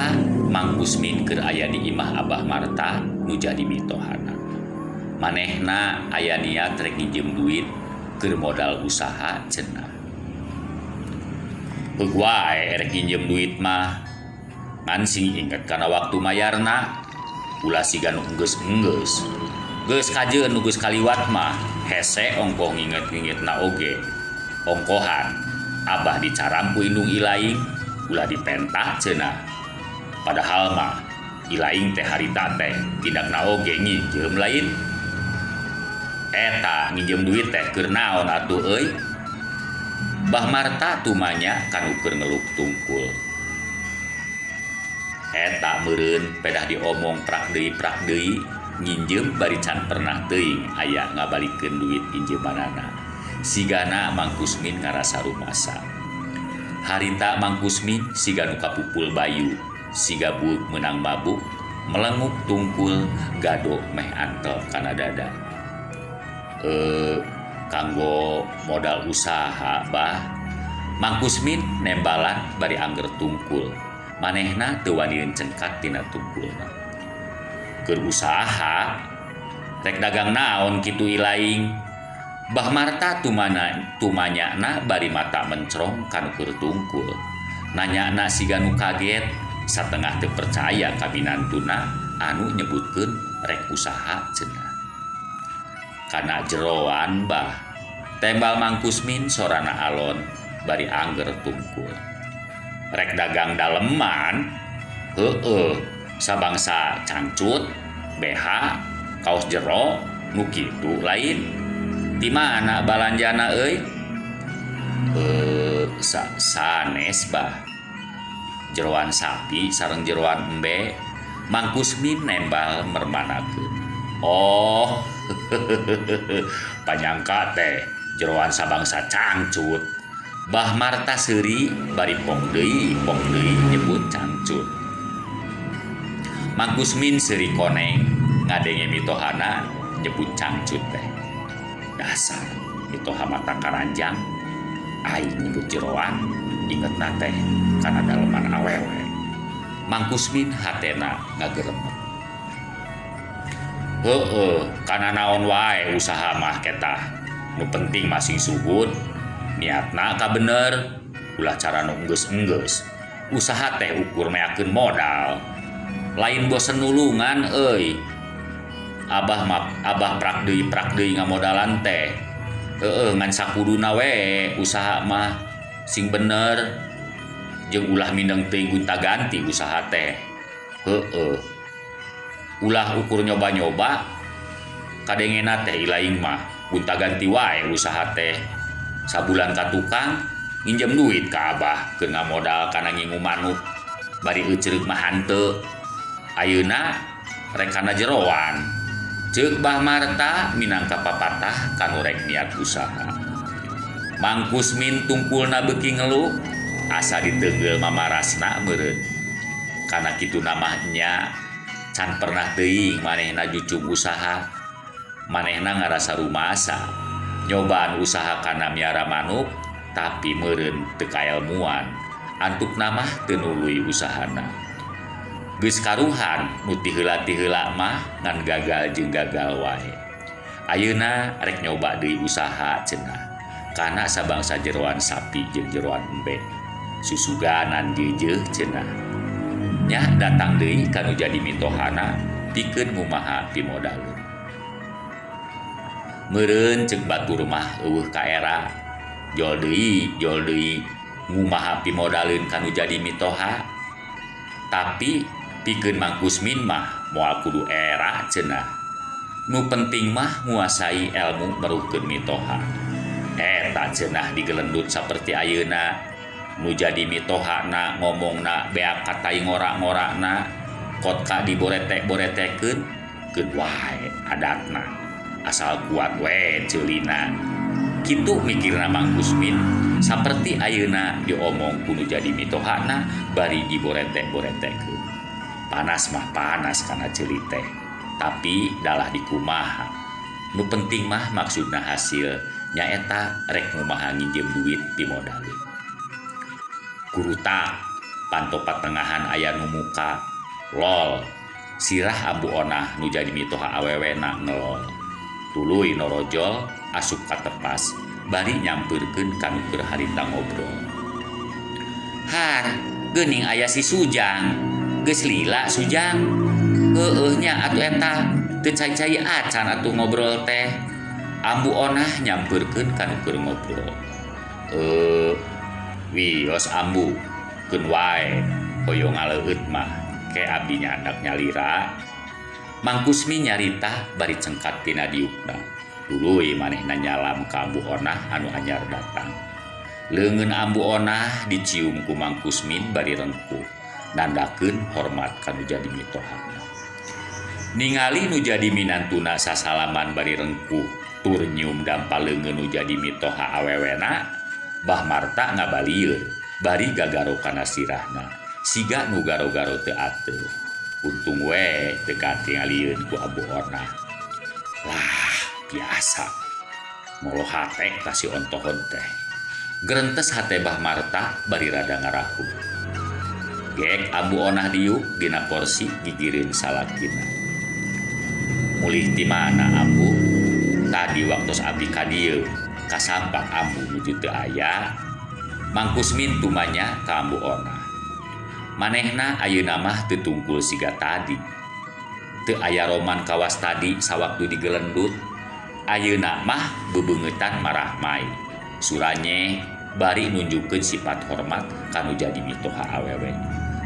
Harita Mang Kusmin keur aya di imah Abah Marta nu jadi mitohana. Manehna aya niat rek nginjem duit keur modal usaha cenah. Heug wae rek nginjem duit mah ngan sing inget kana waktu mayarna ulah siga nu enggeus-enggeus. Geus kajeun nu geus kaliwat mah hese ongkoh nginget-ngingetna oge. Ongkohan Abah dicaram ku indung Ilaing ulah dipentah cenah. Padahal mah Ilaing teh harita teh tindakna oge nginjem lain. Eta nginjem duit teh keur naon atuh euy? Bah Marta tumanya kanu keur ngeluk tungkul. Eta meureun pedah diomong prak deui nginjem bari can pernah teuing aya ngabalikeun duit injeumanana. Sigana Mang Kusmin ngarasa rumasa. Harita Mang Kusmin siga nu kapupul bayu, siga buuk meunang mabuk, melenguk tungkul gado meh antel kana dada. Kanggo modal usaha bah. Mang Kusmin nembalan bari angger tungkul. Manehna teu wani cengkat tina tungkulna. Keur usaha rek dagang naon kitu Ilaing. Bah Marta tumana tumanyana bari mata mencrong kanu keur tungkul. Nanyana siga nu kaget satengah teu percaya ka minantuna anu nyebutkeun rek usaha cenah. Kana jeroan bah. Tembal Mang Kusmin sorana alon bari angger tungkul. Rek dagang daleman? Heueuh, sabangsa cangcut, BH, kaos jero, nu kitu lain. Ti mana balanjana euy? Sanes bah. Jeroan sapi sareng jeroan embe. Mang Kusmin nembal mermanakeun. Oh, panyangka teh jeroan sabangsa cangcut. Bah Marta seuri bari pong deui nyebut cangcut. Mang Kusmin seuri koneng ngadenge mitohana nyebut cangcut teh. Dasar mitoha mata karanjang aing nyebut jeroan ingetna teh kana daleman awewe. Mang Kusmin hatena ngageremek. Heueuh, kana naon wae usaha mah ketah. Nu penting mah sing suhud, niatna ka bener, ulah cara nu enggeus-enggeus. Usaha teh ukur meakeun modal. Lain bosen nulungan euy. Abah mah abah prak deui ngamodalan teh. Heueuh ngan sakuduna we usaha mah sing bener jeung ulah mindeng teuing gonta-ganti usaha teh. Heueuh. Ulah ukur nyoba-nyoba kadengena teh Ilaing mah gonta-ganti wae usaha teh. Sabulan ka tukang nginjem duit ka abah keur ngamodal kana ngingu manuk bari euceureuh mah hanteu. Ayeuna rek kana jeroan. Ceuk Bah Marta minangka papatah kanu rek niat usaha. Mang Kusmin tungkulna beuki ngeluh asa diteungeul mamarasna meureun. Kana kituna mah nya can pernah teuing manehna jucung usaha. Manehna ngarasa rumasa nyobaan usaha kana miara manuk tapi meureun teu kaelmuan. Antukna mah teu nuluy usahana. Geus karuhan nu tiheula-tiheula mah ngan gagal jeung gagal wae. Ayeuna rek nyoba deui usaha cenah. Kana sabangsa jeroan sapi jeung jeroan embe. Susuganan jeujeuh cenah. Nyah datang deui kanu jadi mitohana pikeun ngumaha pimodaleun. Meureun ceuk batur mah eueuh kaera. Jol deui ngumaha pimodaleun kanu jadi mitoha. Tapi pikeun Mang Kusmin mah moal kudu era cenah. Nu penting mah nguasai elmu meruhkeun mitoha. Eta cenah digelendut saperti ayeuna. Nu jadi mitohana ngomongna beak katai ngorak-ngorakna kotka diboretek-boretekeun keun wae adatna asal kuat we ceulina. Kitu mikirna Mang Kusmin saperti ayeuna diomong kudu jadi mitohana bari diboretek-boretekeun. Panas mah panas kana ceuli teh, tapi dalah dikumaha. Nu penting mah maksudna hasil nyaeta rek ngumaha nginjem duit pimodaleun. Kurutak Panto patengahan aya nu muka. Lol. Sirah Ambu Onah nu jadi mitoha awewena ngelol. Tuluy norojol asup ka tepas bari nyampeurkeun ka nu keur harita ngobrol. Har, geuning aya si Sujang. Geus lila Sujang. Heueuh nya atuh eta teu cai-cai acan atuh ngobrol teh. Ambu Onah nyampeurkeun ka nu keur ngobrol. Wios Ambu keun wae hoyong ngaleueut mah ke abdi nyandak nyalira. Mang Kusmi nyarita bari cengkat tina diukna. Tuluy manehna nyalam ka Ambu Onah anu anyar datang. Leungeun Ambu Onah dicium ku Mang Kusmin bari rengkuh, nandakeun hormat ka nu jadi mitohana. Ningali nu jadi minantuna sasalaman bari rengkuh tur nyium dampa leungeun nu jadi mitoha awewena, Bah Marta ngabalieun bari gagaro kana sirahna, siga nu garo-garo teu ateuh. Untung we teu katingalieun ku Ambu Onah. Lah, biasa. Molo hate ka si ontohon teh. Gerentes hate Bah Marta bari rada ngarahu. Gek Ambu Onah diuk dina korsi gigireun salakina. Mulih ti mana Ambu? Tadi waktos abdi ka dieu, kasampak Ambu nuju teu aya. Mang Kusmin tumanya ka Ambu Onah. Manehna ayeuna mah teu tungkul siga tadi. Teu aya roman kawas tadi sawaktu digelendut. Ayeuna mah bebeungeutan marahmai. Suranye bari nunjukkeun sifat hormat ka nu jadi mitoha awewe.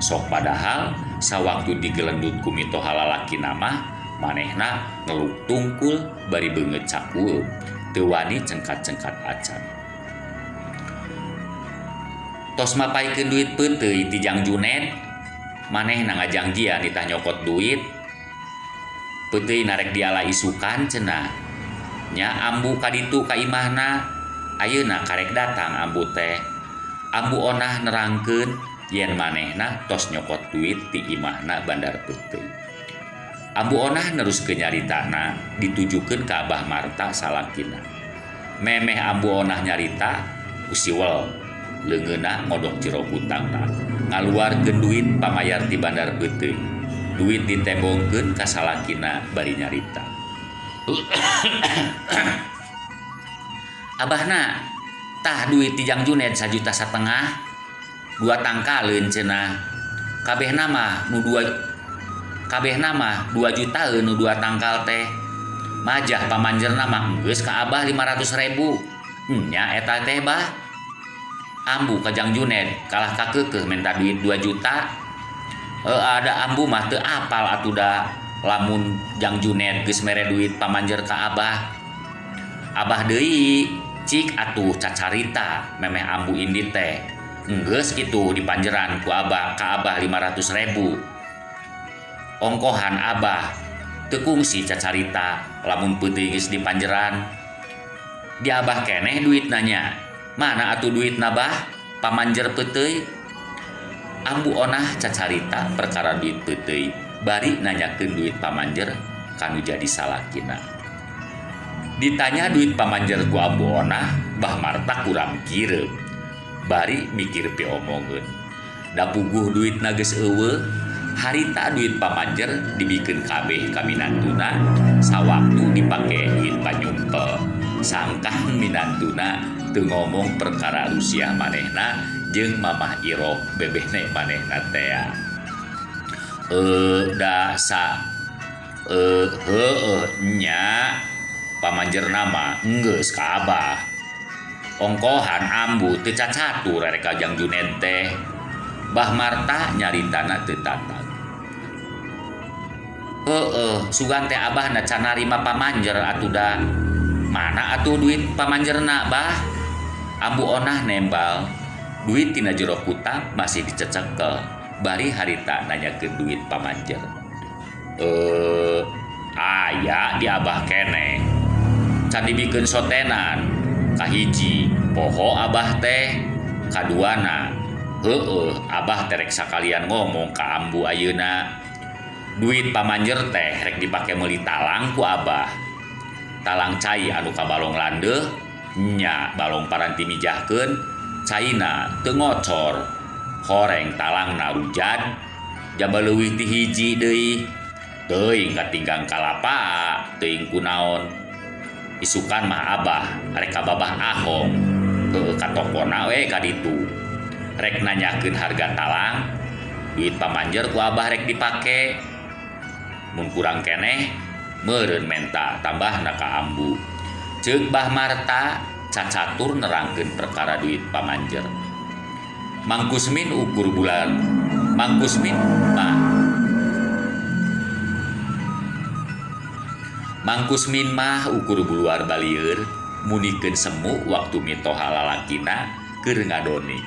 Sok padahal sawaktu digelendut ku mitoha lalakina mah manehna ngeluk tungkul bari beungeut cakueum, teu wani cengkat-cengkat acan. Tos mapaikeun duit peuteuy ti Jang Juned, manehna ngajangjian nitah nyokot duit. Peuteuy narek diala isukan cenah. Nya Ambu kaditu ka imahna, ayeuna karek datang Ambu teh. Ambu Onah nerangkeun yen manehna tos nyokot duit ti imahna Bandar Peuteuy. Ambu Onah neruskeun nyaritana ditujukeun ka Abah Marta salakina. Memeh Ambu Onah nyarita usiwel leungeunna ngodok jero kutangna, ngaluarkeun duit pamayar ti Bandar Peuteuy. Duit ditembongkeun ka salakina bari nyarita. Abahna, tah duit ti Jang Juned 1,5 juta, 2 tangkaleun cenah. Kabehna mah nu 2, kabehna mah 2 juta nu 2 tangkal teh. Majah pamanjerna mah geus ka Abah 500.000. Nya eta teh bah. Ambu ka Jang Juned kalah kakekeuh minta duit 2 juta. Ada Ambu mah teu apal atuh da lamun Jang Juned geus mere duit pamanjer ka Abah. Abah deui cik atuh cacarita memeh Ambu indit teh. Enggeus kitu dipanjeran ku Abah ka Abah 500.000. Ongkohan Abah teu kungsi cacarita lamun peuting geus dipanjeran. Di Abah keneh duit nanya. Mana atuh duit nabah pamanjer peuteuy? Ambu Onah cacarita perkara duit peuteuy bari nanyakeun duit pamanjer kanu jadi salakina. Ditanya duit pamanjer ku Ambu Onah, Bah Marta kurang kireum. Bari mikir piomongeun. Da puguh duitna geus eueuh, harita duit pamanjer dibikeun kabeh ka minantuna sawaktu dipake duit panyumpel. Sangkan minantuna teu ngomong perkara Rusia manehna jeung Mamah Iroh bebehne manehna tea. Da sa heueuh nya pamanjerna mah enggeus ka Abah. Ongkohan Ambu teu cacatur rek ka Jang Juned teh. Bah Marta nyaritana teu tatag. Heueuh sugan teh Abahna can narima pamanjer atuh da. Mana atuh duit pamanjerna bah? Ambu Onah nembal duit tina jero kutang masih dicecekel bari harita nanyakeun duit pamanjer. Aya di Abah keneh. Can dibikeun sotenan. Kahiji poho Abah teh, kaduana heueuh Abah teh rek sakalian ngomong ka Ambu ayeuna. Duit pamanjer teh rek dipake meuli talang ku Abah. Talang cai anu ka balong landeuh nya balong paranti mijahkeun caina teu ngocor. Horeng talangna rujad jaba leuwih ti hiji deui. Teuing katinggang kalapa, teuing kunaon. Isukan mah Abah rek ka Babah Ahong, heueuh ka tokona we ka ditu. Rek nanyakeun harga talang, duit pamanjer ku Abah rek dipake. Mun kurang keneh meureun menta tambahna ka Ambu. Ceuk Bah Marta cacatur nerangkeun perkara duit pamanjer. Mang Kusmin ukur bulan Mang Kusmin mah Mang Kusmin mah ukur buluar balieur munikeun semu waktu mitoha lalakina keur ngadoni.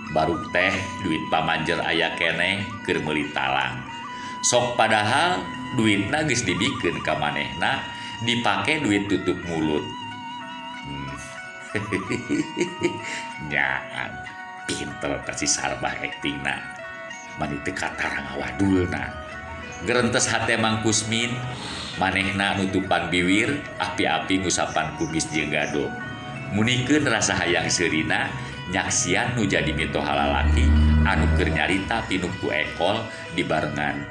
Baruk teh duit pamanjer aya keneh keur meuli talang. Sok padahal duitna geus dibikeun ka manehna dipake duit tutup mulut. Nyaan pinter teh si Sarbah aktingna. Mani teu katarang ngawadulna. Gerentes hate Mang Kusmin, manehna nutupan biwir, api-api ngusapan kumis jeung gado. Munikeun rasa hayang seurina nyaksian nu jadi mitoha lalaki anu keur nyarita pinuh ku ekol dibarengan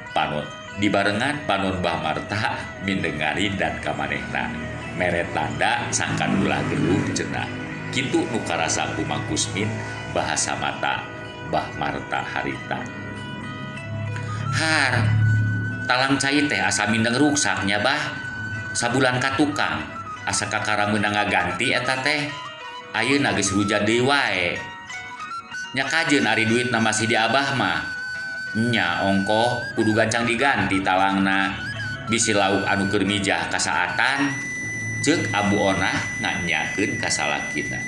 panon Bah Marta mindengarin dan ka manehna. Mere tanda sangkan ulah geluh cenah. Kitu nu karasa ku Mang Kusmin bahasa mata Bah Marta harita. Har, talang cai teh asa mindeng ruksak nya Bah. Sabulan ka tukang asa kakara meunang ngaganti eta teh. Ayeuna geus rujad deui wae. Nya kajeun ari duitna masih di Abah mah. Nya ongkoh kudu gancang diganti talangna. Bisi lauk anu keur mijah kasaatan. Ceuk Ambu Onah nganyakeun ka salakina.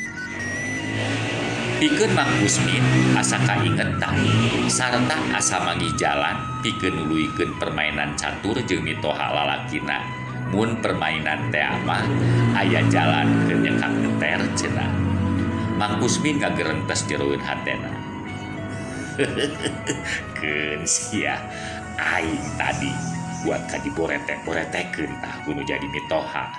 Pikeun Mang Kusmin asa kaingetan sarta asa manggih jalan pikeun nuluykeun permainan catur jeung mitoha lalakina. Mun permainan teh mah aya jalan keur nyekak ngeter cenah. Mang Kusmin ngagerentes jeroeun hatena. Keun sia aing tadi buat ka diboretek-boretekeun tah ku nu jadi mitoha.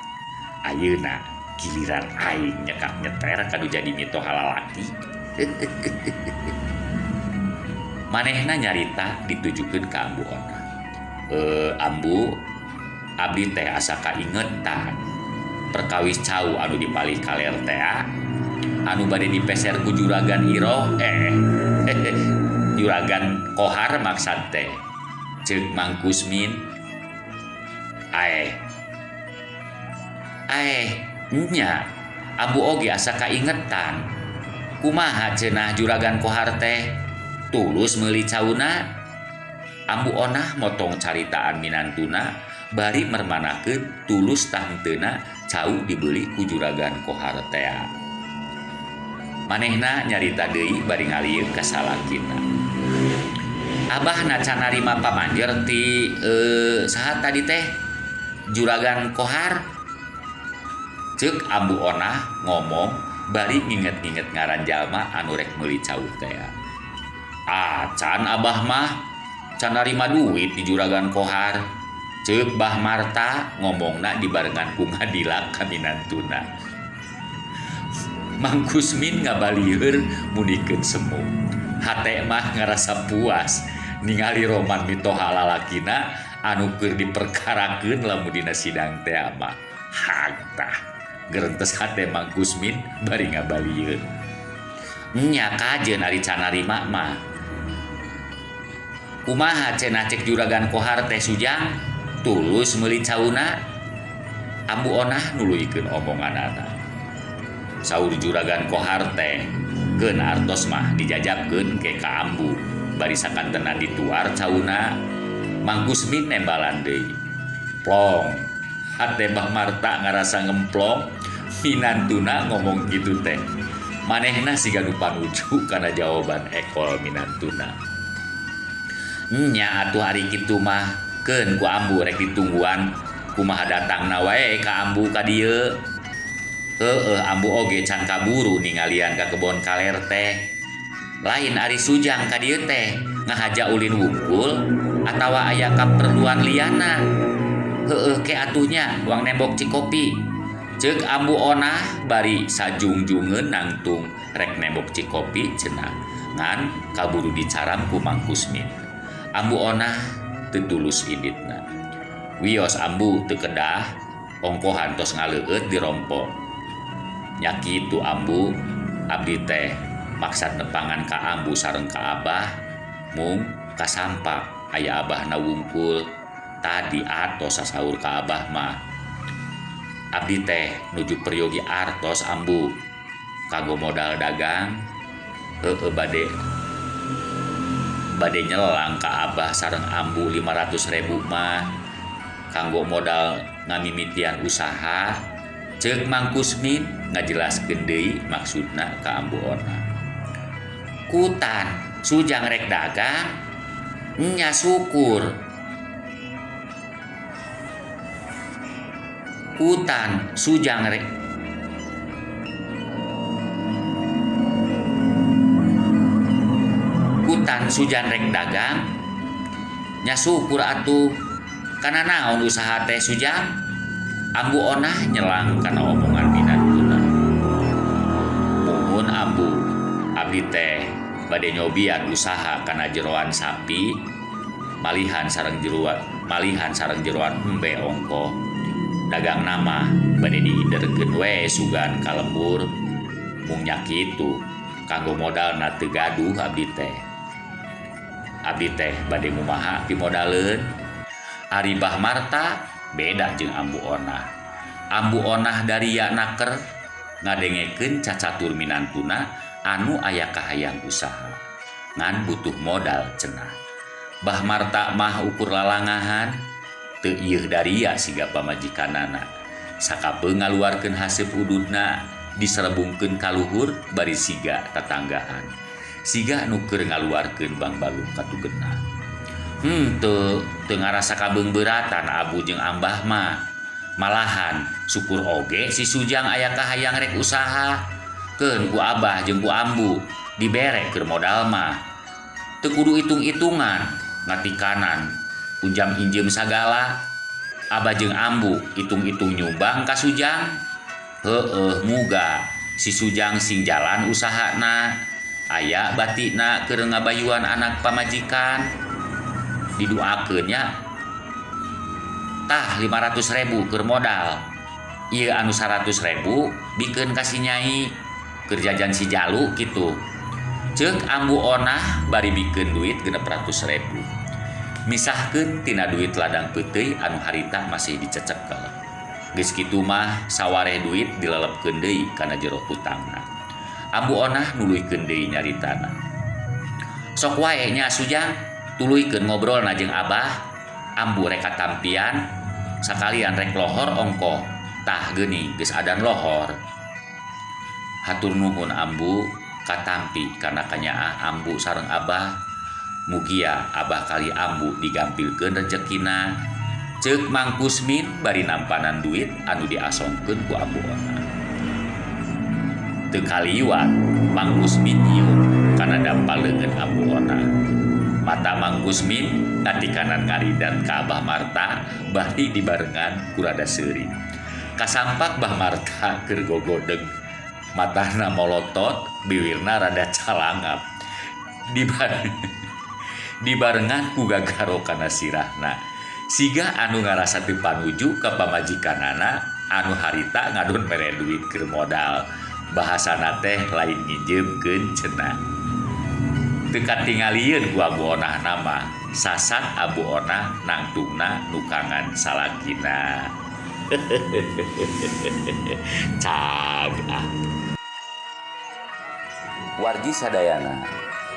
Ayeuna giliran aing nyekak nyeter ka nu jadi mitoha lalaki. Manehna nyarita ditujukeun ka Ambu Onah. Ambu, abdi teh asa kaingetan perkawis cau anu dipalih kaler tea anu bade dipeser ku juragan Iroh, juragan Kohar maksad teh. Ceuk Mang Kusmin. Aeh. Aeh, nya Ambu oge asa kaingetan. Kumaha cenah juragan Kohar teh? Tulus meuli cauna? Ambu Onah motong caritaan minantuna bari mermanakeun tulus tah henteuna cau dibeli ku juragan Kohar tea. Manehna nyarita deui bari ngalieuk ka salakina. Abahna can narima pamanjer ti saha tadi teh? Juragan Kohar. Ceuk Ambu Onah ngomong bari nginget-nginget ngaran jalma anu rek meuli cau tea. Acan Abah mah can narima duit di juragan Kohar. Ceuk Bah Marta ngomongna dibarengan ku ngadilak ka minantuna. Mang Kusmin ngabalieur munikeun semu. Hate mah ngarasa puas ningali roman mitoha lalakina anu keur diperkarakeun lamun dina sidang teh mah. Hak tah gerentes hate Mang Kusmin bari ngabalieun. Nya kajeun ari can narima mah. Kumaha cenah cek juragan Kohar teh Sujang? Tulus meuli cauna? Ambu Onah nuluykeun omonganana. Saur juragan Kohar teh keun artos mah dijajabkeun ke ka Ambu bari sakantenan dituar cauna. Mang Kusmin nembalan deui. Plong. Hate Bah Marta ngarasa ngemplong minantuna ngomong kitu teh. Manehna siga nu panuju kana jawaban ekol minantuna. Nya atuh ari kitu mah keun ku Ambu rek ditungguan kumaha datangna wae ka Ambu ka dieu. Heueuh Ambu oge can kaburu ningalian ka kebon kaler teh. Lain ari Sujang ka dieu teh ngahaja ulin wungkul atawa aya kaperluan liana. Heueuh ke atuhnya wang nembok cikopi. Ceuk Ambu Onah bari sajungjungeun nangtung rek nembok cikopi cenah. Ngan kaburu dicaram ku Mang Kusmin. Ambu Onah teu tulus inditna. Wios Ambu teu kedah ongkohan tos ngaleueut dirompo. Nya kitu Ambu, abdi teh maksad nepangan ka Ambu sareng ka Abah mung kasampak aya Abahna wungkul. Tadi atos sasaur ka Abah mah. Abdi teh nuju peryogi artos Ambu kanggo modal dagang. Heueuh bade bade nyelang ka Abah sareng Ambu 500.000 mah kanggo modal ngamimitian usaha. Ceuk Mang Kusmin ngajelaskeun deui maksudna ka Ambu Onah. Kutan Sujang rek dagang nya syukur. Kutan Sujang rek Kutan Sujan rek dagang nya syukur atuh. Kana naon usaha teh Sujang? Ambu Onah nyelang kana omongan minantuna. Muhun Ambu, abdi teh bade nyobian usaha kana jeroan sapi malihan sareng jeroan malihan sareng jeroan embe ongkoh. Dagang nama bade diiderkeun we sugan ka lembur mung nya kitu kanggo modalna teu gaduh abdi teh. Abdi teh bade mumaha pimodaleun. Ari Bah Marta beda jeung Ambu Onah. Ambu Onah daria naker ngadengekeun cacatur minantuna anu aya kahayang usaha ngan butuh modal cenah. Bah Marta mah ukur lalangahan teu ieuh daria siga pamajikanana. Sakapeung ngaluarkeun haseup ududna diserebungkeun ka luhur bari siga tatanggahan. Siga nu keur ngaluarkeun bangbalung katugena. Teu teu ngarasa kabeungbeuratan Abu jeung Ambah mah. Malahan syukur oge si Sujang aya kahayang rek usaha. Keun ku Abah jeung ku Ambu dibere keur modal mah. Teu kudu hitung-hitungan ngatikanan unjam injem sagala. Abah jeung Ambu hitung-hitung nyumbang ka Sujang. Heueuh muga si Sujang sing jalan usahana. Aya batina keur ngabayuan anak pamajikan. Diduakeun nya. Tah 500.000 keur modal. Ieu anu 100.000 bikeun ka si Nyai keur jajan si Jalu kitu. Ceuk Ambu Onah bari bikeun duit 600.000. Misahkeun tina duit ladang peuteuy anu harita masih dicecekel. Geus kitu mah sawareh duit dilelepkeun deui kana jero hutangna. Ambu Onah nuluykeun deui nyaritana. Sok wae nya Sujang, tuluykeun ngobrolna jeung Abah. Ambu rek katampian sakalian rek lohor ongkoh. Tah geuning geus adan lohor. Hatur nuhun Ambu katampi kana kanyaah Ambu sareng Abah. Mugia Abah kali Ambu digampilkeun rejekina. Ceuk Mang Kusmin bari nampanan duit anu diasongkeun ku Ambu Onah. Teu kaliwat Mang Kusmin nyium kana dampal leungeun Ambu Onah. Mata Mang Kusmin ngatikanan ngaridat ka Abah Marta bari dibarengan ku rada seuri. Kasampak Bah Marta keur gogodeg, matana molotot, biwirna rada calangap. Dibarengan ku gagaro kana sirahna. Siga anu ngarasa teu panuju ka pamajikanana anu harita ngadon mere duit keur modal. Bahasana teh lain nginjeumkeun cenah. Teu katingalieun ku Ambu Onah nama. Sasat Ambu Onah nangtungna nukangan salakina. Cag ah. Wargi sadayana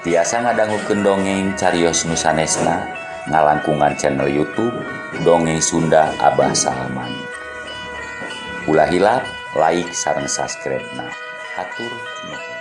tiasa ngadangukeun dongeng carios nu sanesna ngalangkungan channel YouTube Dongeng Sunda Abah Salman. Ulah hilap like sareng subscribe-na. Hatur nuhun.